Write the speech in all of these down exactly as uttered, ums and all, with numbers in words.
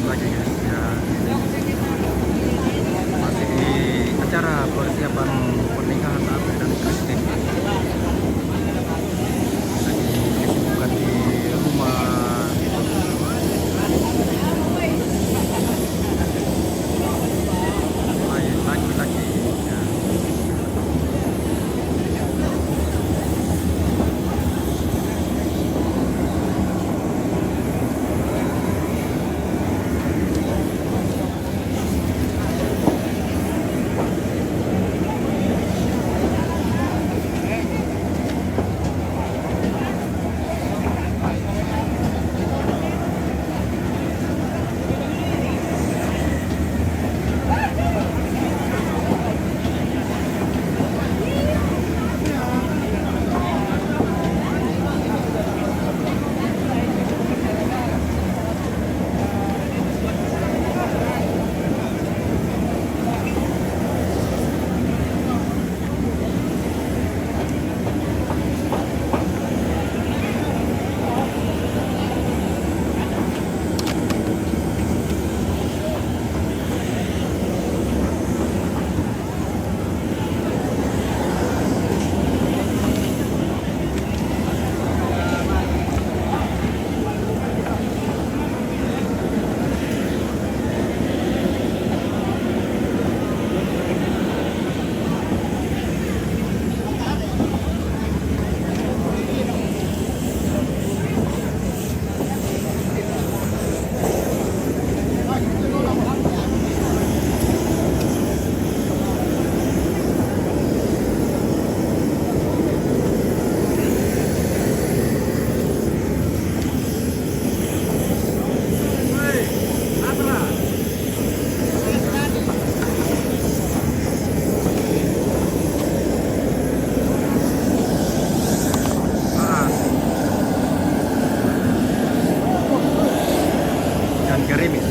Lagi, guys, ya. Masih di acara persiapan pernikahan Ape dan Christine. Lagi kesibukan di rumah. Lagi, lagi, lagi. Ya. Ah. Ikan gerimis.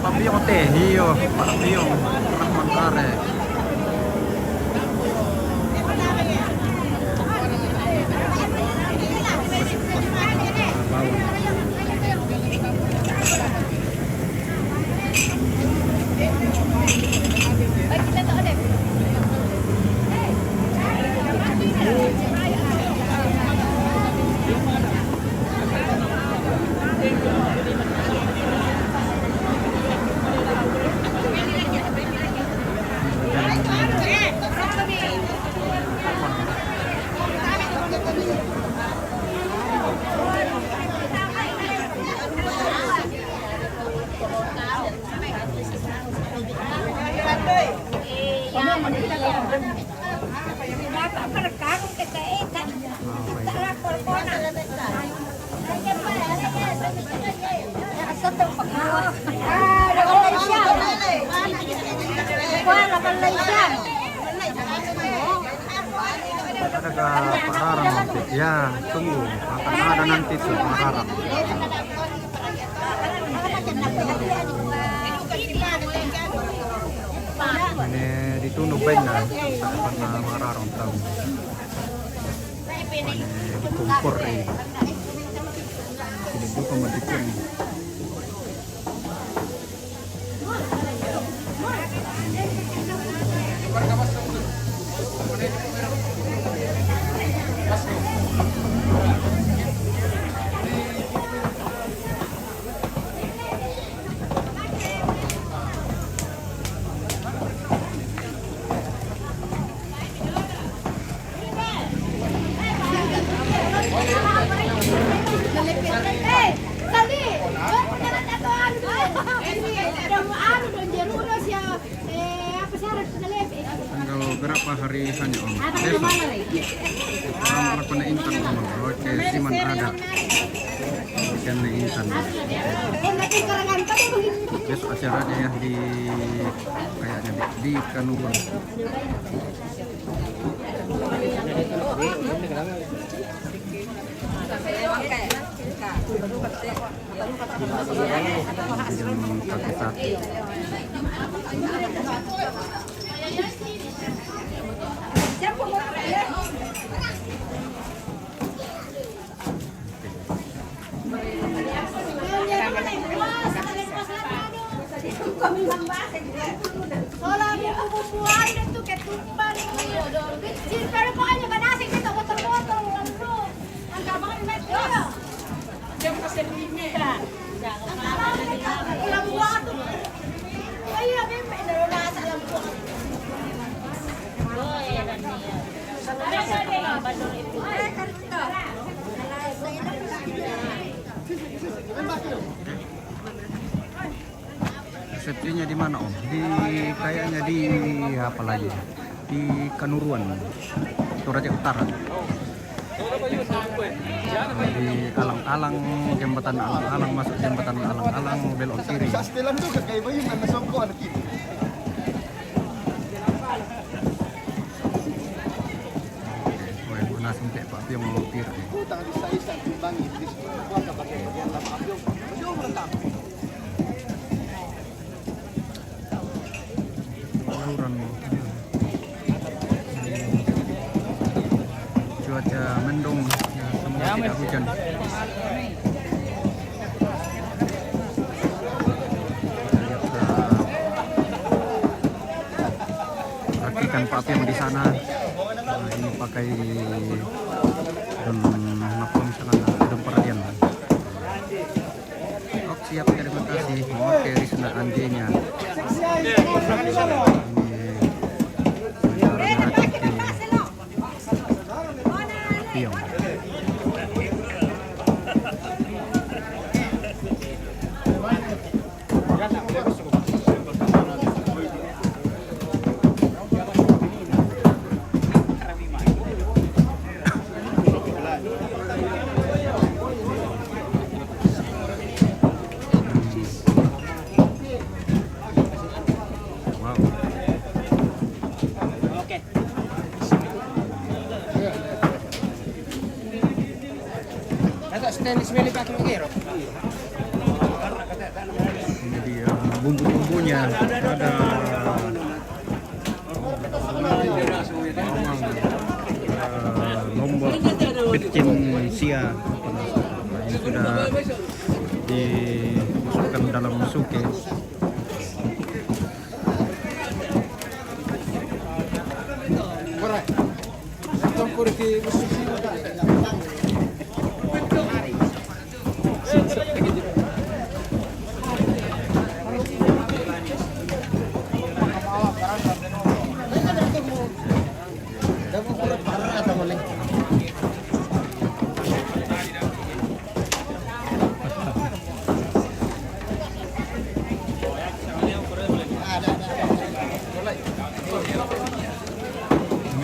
Papiong teh, iyo, papiong. Rahman Kare. Ada ka pakaram, ya, tunggu. Akan ada nanti tu pakaram. Ini ditunu bain na, sa' pernah mararong tau. Ini dikumpor ini. Ini duka madikun. Tanggal berapa hari hanya, Om? Besok. Selamat kena intan, Om. Oke, siman ada. Kena intan. Besok acaranya ya di, kayaknya di, di Kanurun. Resepsinya di mana, Om? Di, kayaknya di apa lagi? Di Kanuruan, Toraja Utara. Di alang-alang, jembatan alang-alang, masuk jembatan alang-alang, belok kiri. Sa setelan tu, kakak ibu yang mana songkok ada kiri. Weh, guna sempit Pak Piong melopir. Aku tak bisa isak timbangi, di sini aku akan pakai bagian lama Pak Piong. Jauh berentang. Orang. Cuaca mendung, ya, semoga tidak hujan. Kita lihat, eh, rakitan Pak Piong di sana. Nah, ini pakai daun apa misalnya, daun peradian. Oke, siap, terima kasih. Oke, Risna anjingnya. Ini sementara meracik di Piong. Wow. Oke. Atau stainless steel pakai mengero. Ini dia bumbu-bumbunya. Ada bawang, eh, lombok, pecin, sia, apa namanya, ini sudah dimasukkan dalam suke.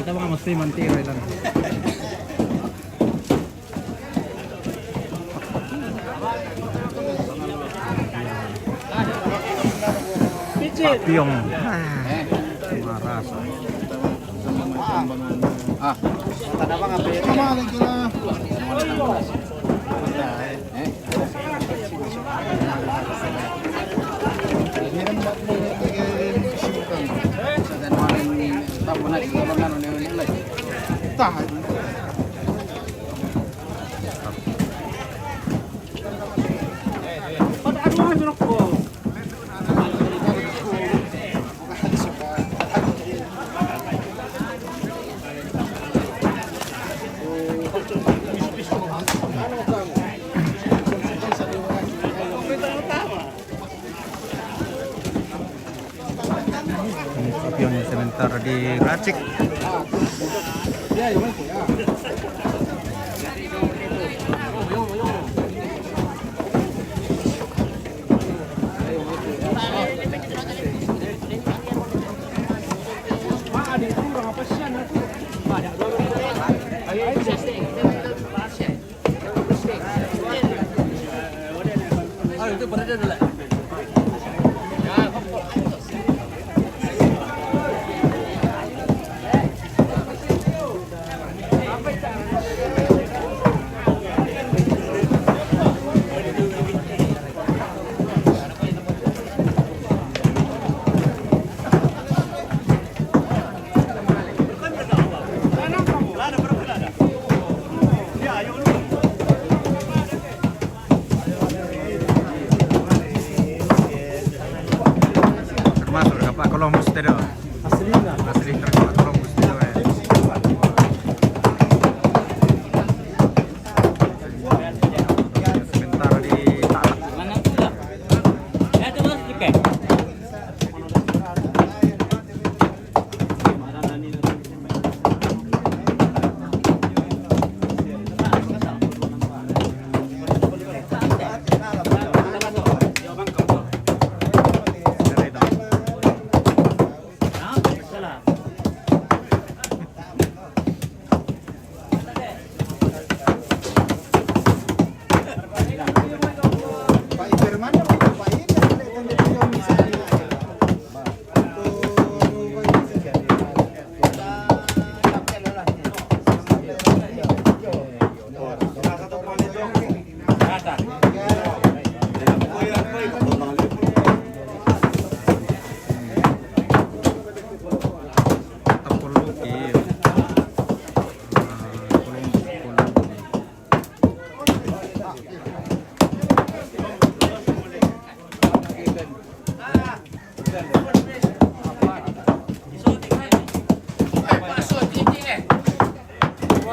Kita mga mesti manti, Railan. Piong. Ah, marasa. Ah, tanda ba nga, pero Ini Fabian sementara di Racik. Termasuk dengan Pak Columbus tadi. Asli, asli terus Pak Columbus tadi, eh. Sementara di Talak.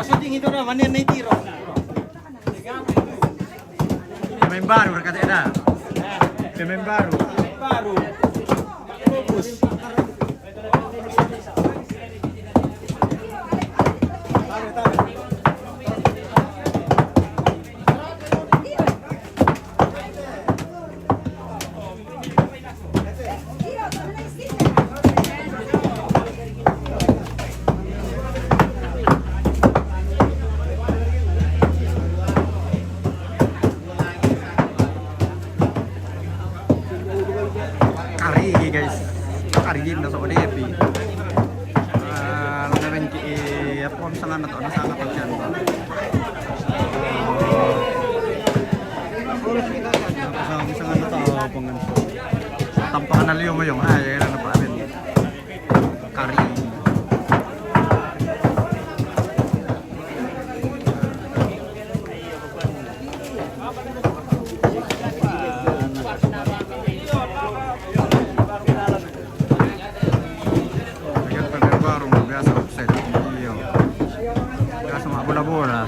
Shooting itu dah, mana yang naik tiro? Pemain baru, berkata dah. Pemain baru. Baru. Fokus. Kari, guys. Kari, nda so depi. Ah, lo na bengki, eh, apa, misalnya, atau misalnya, apa, kan? Apa, misalnya, atau apa, kan? Tanpa kenal yo, mayong. Ah, ya, ya, nampak, Ben. Kari. Bagian pemain baru, biasa offside. Iya. Biasa mak bola-bola.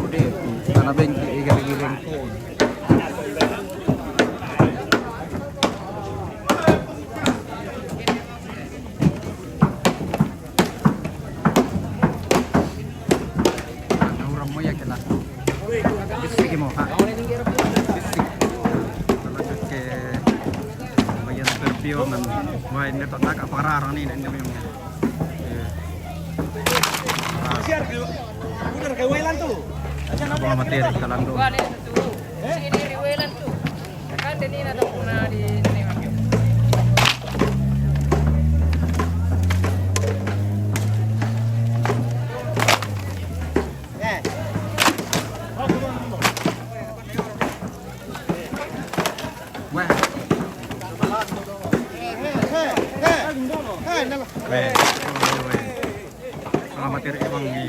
Udah, karena bengki, eh, gara-gara bengki. Nah, orang mo ya kela. Bisik mo, ha? Bisik. Kalau ke bagian perpiuman, wah, ini tak tak apa rarang ni, ini memang. Iya. Siar ke, udah ke Wailan tuh. Apa materi, Kalando? Sini riwelan tu. Kan de nina tu puna di sini. Wah. Weh, weh, weh. Selamat hari Imam ni.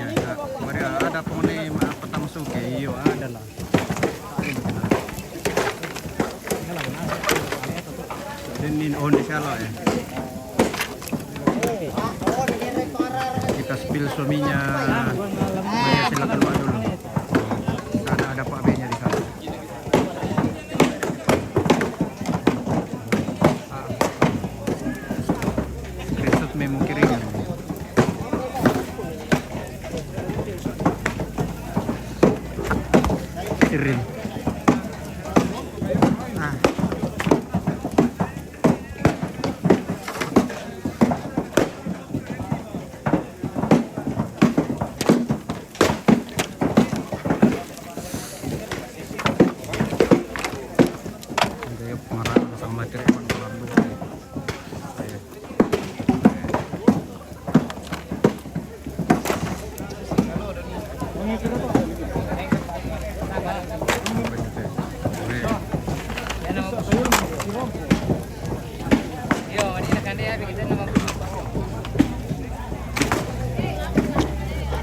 Mari ada pun ni, ma-, petang suke, iyo, ada lah. Denin on di salo, eh. Kita spill suaminya. Maya, silakan, Pak, dulu. Sana ada Pak B-nya di sana. Screenshot memo kiringan. Kirim. Ah. Ada yang pengarang sama material.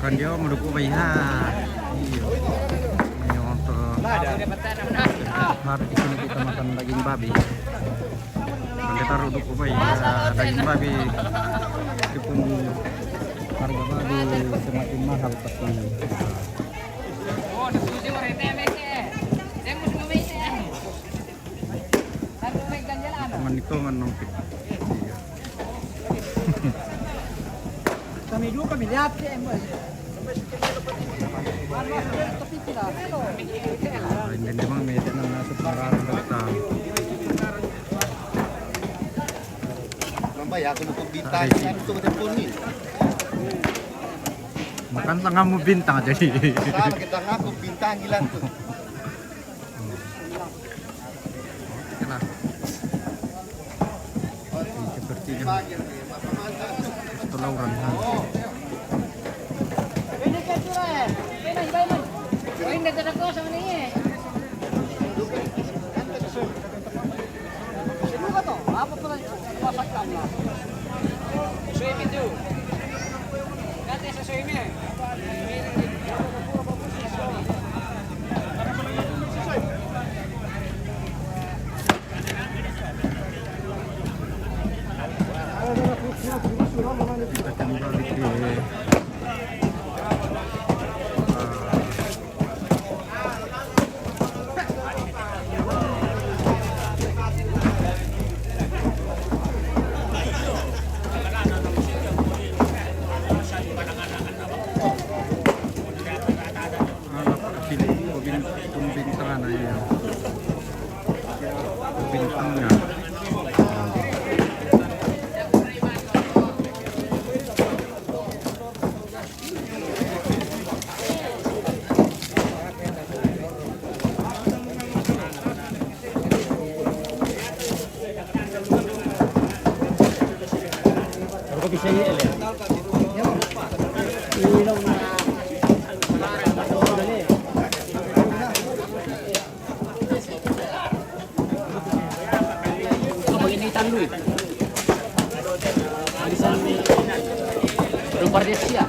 Kan dia mau dukung bayi, ha. Iya. Ini untuk hari di sini kita makan daging babi. Kan dia taruh dukung bayi, ya, daging babi. Meskipun harga babi semakin mahal pastinya. Teman itu ngenong kita. Iya. Kami juga, kami lihat, eh, tapi tidak. Ah, ini memang meja nang nasib marah datang. Mamba ya, aku mau bintang, aku tuh telepon nih. Makan tengah mau bintang jadi. Salah kita ngaku bintang gila tuh. Oke lah. Seperti ini. Satu lauran, ha. Kita kembali ke Anak kecil, pembin-, pembintangan aja. Pembintangan. Pag-initan, Luis. Alisan, lupa dia siya.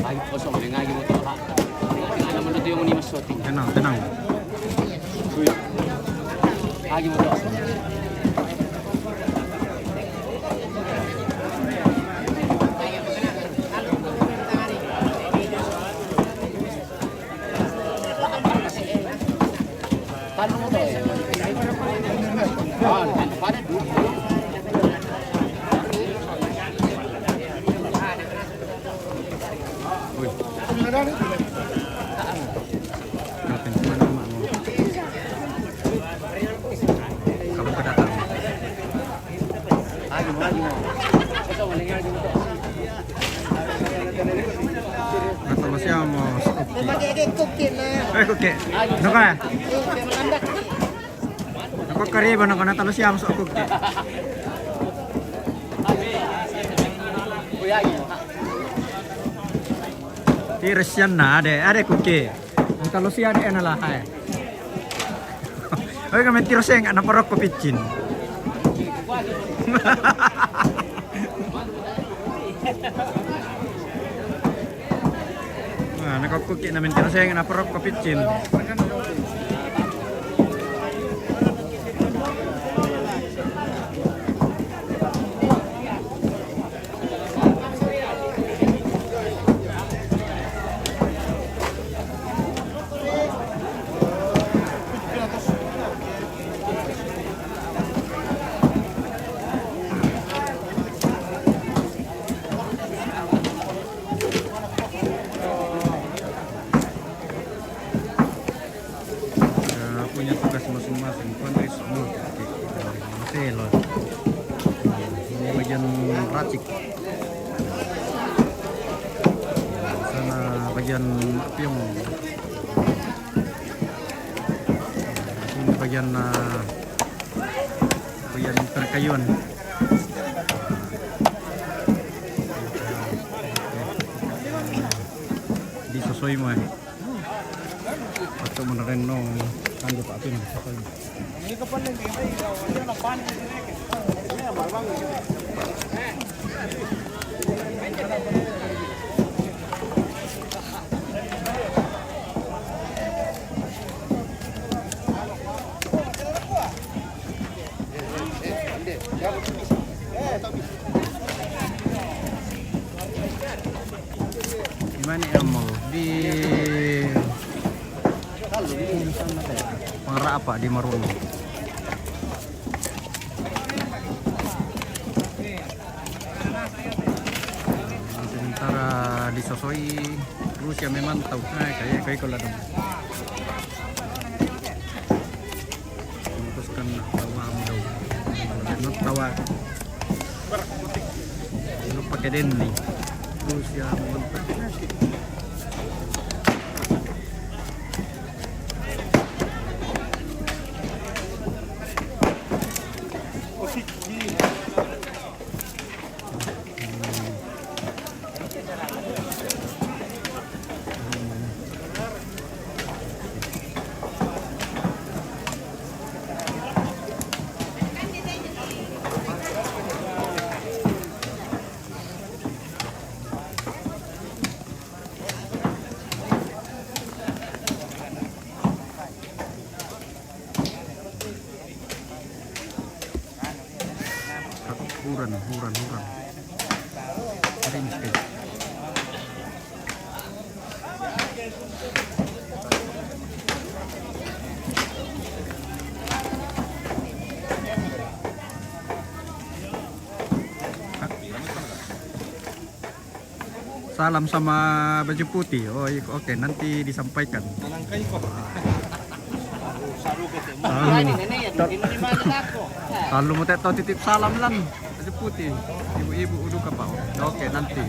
Ay, kosong, may ngagi mo to, ha? Alam mo na to yung ni Mas Soting. Tenang, tenang. Uy. Ngagi mo to. Kamu kedatang. Natalo siya mo sa kuki. Eh, kuki. Ano ka? Ako kariba na ko natalo siya mo sa kuki. Tiris yan na, ade, ade kuki. Ang talo siya, ade, na lahay. Oy, kami tiro seng, ana parok ko pitchin. Ah, nakakuki namin tiro seng, ana parok ko pitchin. Kaya punya tugas masing-masing. Kuan ris mo. Maselo. Ini bagian racik. Sana bagian apiong. Ini bagian, ah, bagian perkayuan. Di sosoy mo eh. Ato mo na rin nung tando pa ato yung sosoy mo. Imani amo di pangarap di marunong. Sementara di sosoy Rusia memang tahu. Nah, kayak kayak kalau ada. Memutuskan tawa daw. Not tawa. Ano pa ka din ni? Rusia memang. Huran, huran, huran. Ada yang Salam sama baju putih. Oh, iya, oke, nanti disampaikan. Kalau mau tak tahu titip salam lan. Baju putih. Ibu-ibu udah apa? Oke, nanti.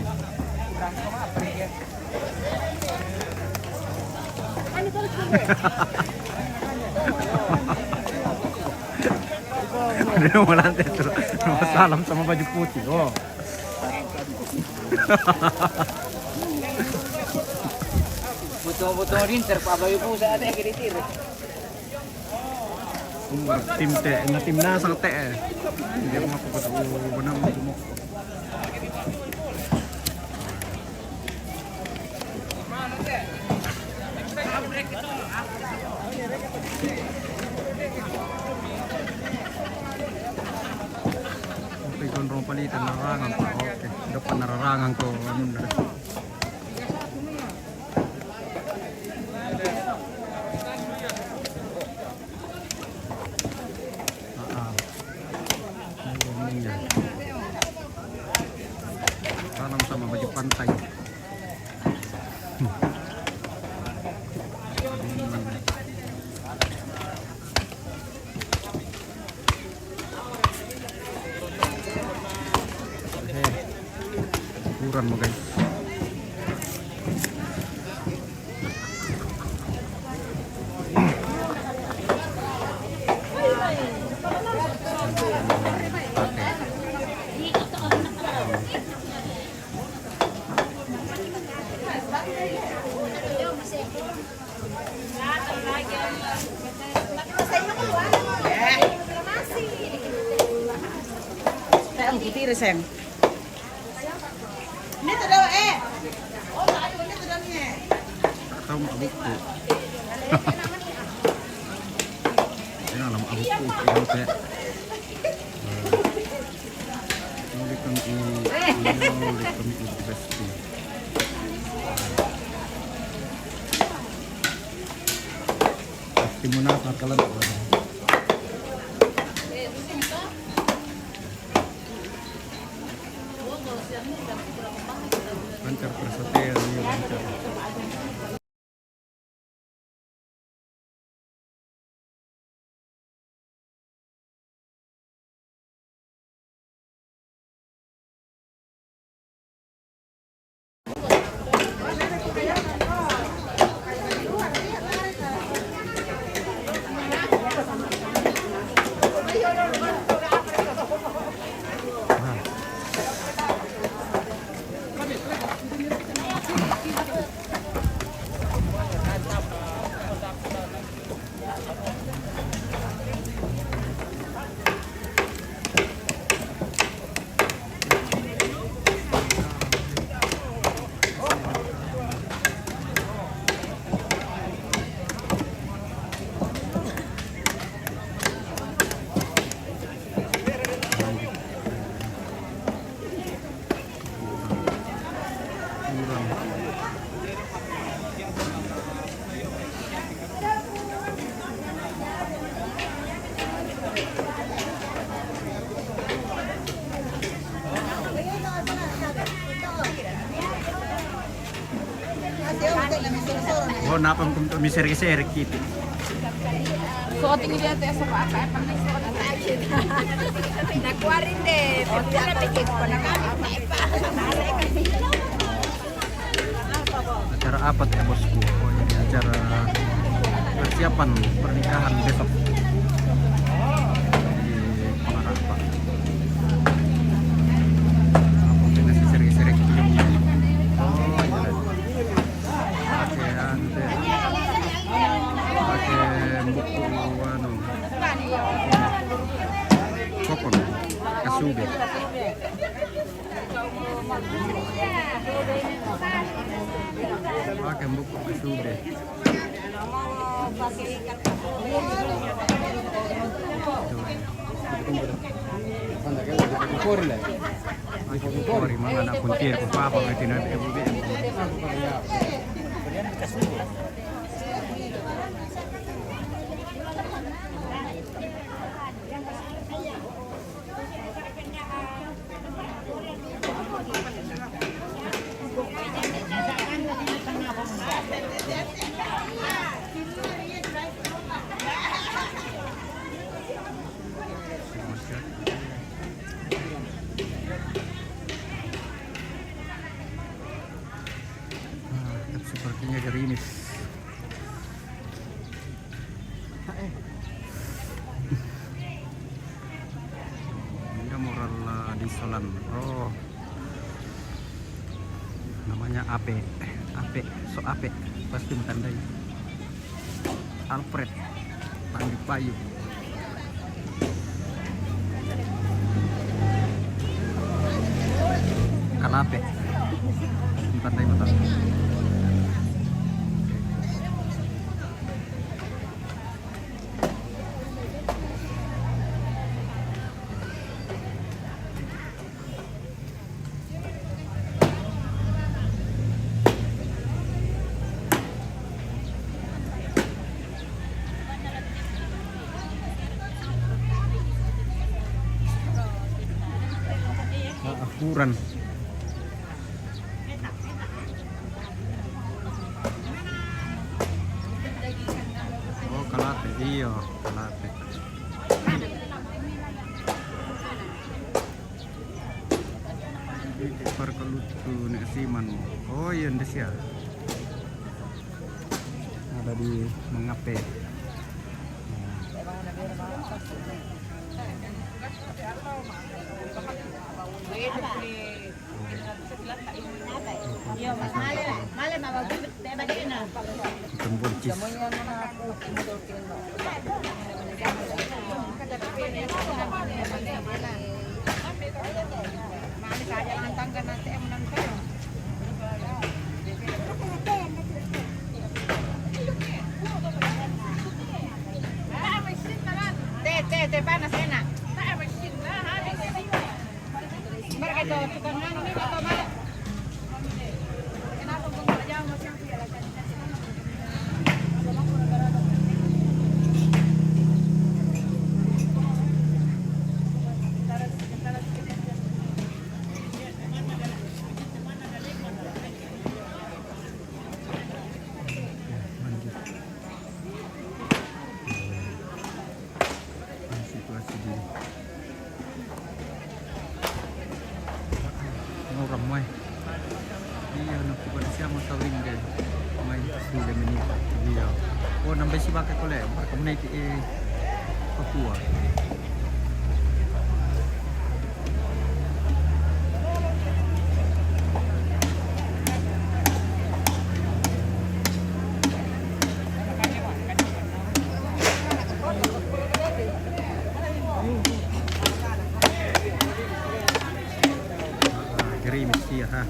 Dia mau lantai terus. Salam sama baju putih. Oh. Buto-buto rin, sir, pabayo po sa atin, kinitir. Tim te, na tim na sa te. Hindi mo mapapatubo na mo mo. Okay, kung rong palitan, nararangan pa. Okay, dapat nararangan ko. Ano na rin? Ah, ah. Tanam sama baju pantai. Mo, guys. Sayang, putih, sayang. Ini tuh, eh. Oh, tak ada, ini tuh, eh. Tahu mau abuk tuh. Ini alam abuk tuh, yang kayak, eh, ini kan i, ini kan i besti. Pasti munafik kalian. Lancar persatean, iya, lancar. Oh, napang kum tu miseri-seri kiti. So, tingin dia tes apa, apa, apa, apa, apa. Nakuarin deh, biar pikir ko na kami, apa, apa. Acara apa tuh, bosku? Oh, ini acara persiapan pernikahan besok di Pengarapa. Apa, ini seri-seri kiumnya. Oh, iya. Pakai anu teh. Pakai buku anu. Kokon. Kasube. Pakai buku kasube. Kori, manga na kuntir ko papa, kaya tinatay ko. Ah, sepertinya gerimis. Ini moral, eh, di Solan. Oh. Namanya Ape. Ape, so Ape. Pasti matandai. Alfred Tanjung Payu. Kalape. Matandai, matandai. Ah, ukuran. Oh, kalate, iyo, kalate. Ini per Lutu nek siman. Oh iya, ndes ya. Ada di Mengape. Nah. Ikan buncis. Teh, teh, teh panas enak. Situasi di orang mai. Iya, nak bukan siang atau ringga. Mai sudah menit. Iya. Oh, nambah si pakai kole. Mereka menaiki, eh, Papua. Gerimis dia, ha.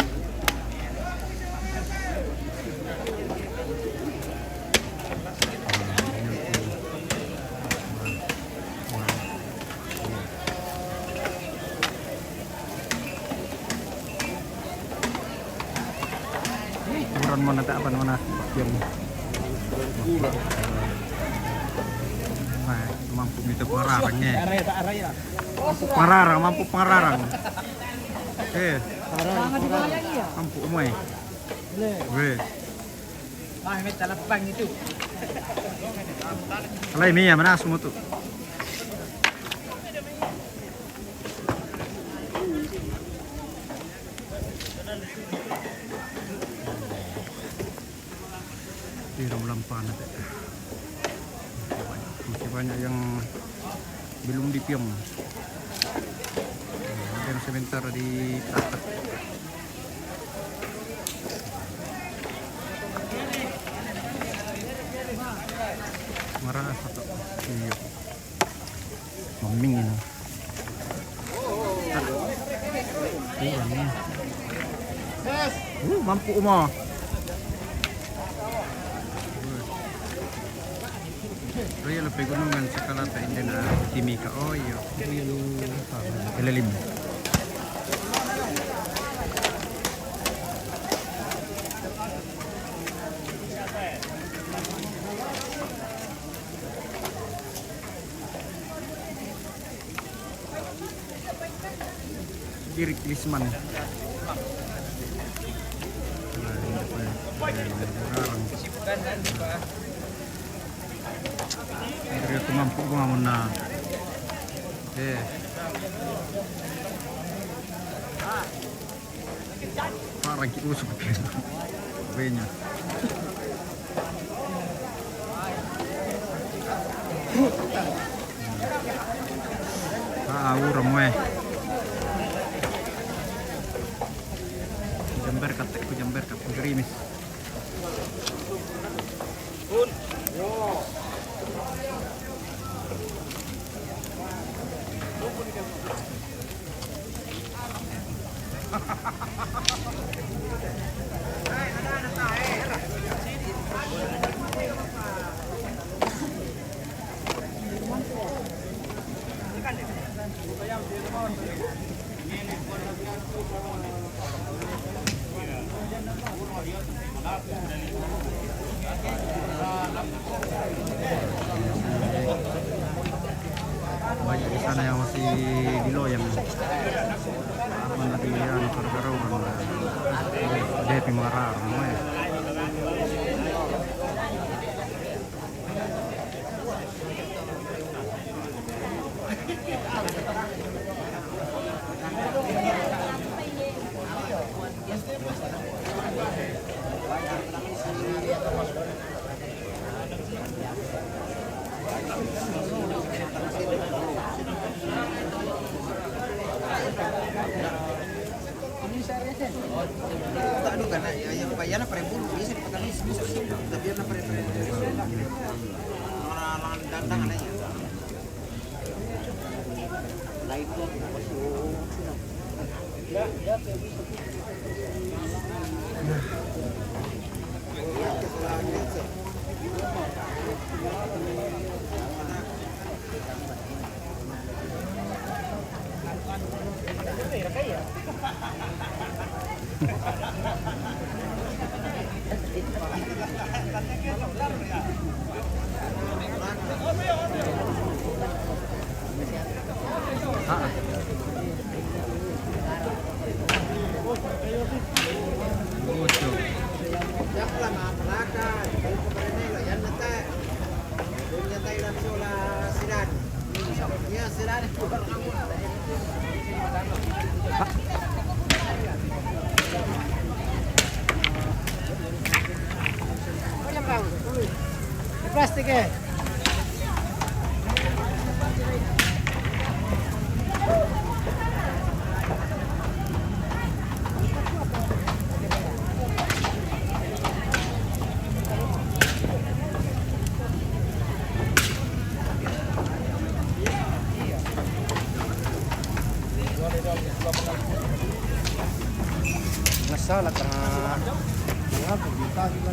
Ukuran mana tak apa mana? Yang, nah, mampu minta pengarang ni. Pengarang, mampu pengarang. Eh, mampu umai. Weh. Ah, minta lapang itu. Alai Mia, mana semua tu? Di dalam lampan ada. Masih banyak yang belum dipiong. Ada yang sebentar di tatak. Marah satu. Iya. Maming ini. Kurang ini. Uh, mampu uma. Royal pegunungan Sekalata Indena Timika. Oh iya. Keliling. Dirik Lisman. Nah, ini apa ya? Dari aku mampu bangun, nah. Eh. Parang ki usuk. Benya. Ah, uram weh. Jember katek ku, jember katek gerimis. Banyak di sana yang masih diloyang. Apa nanti yang gara-gara orang, eh, dia pengeluaran, eh. Anu kan, ya, yang bayar pare bulu, bisa dipotong, bisa, bisa. Tapi yang pare, pare, pare, orang, orang dandang aja. Plastik, eh. Masalah ka. Mga pagkita, di ba?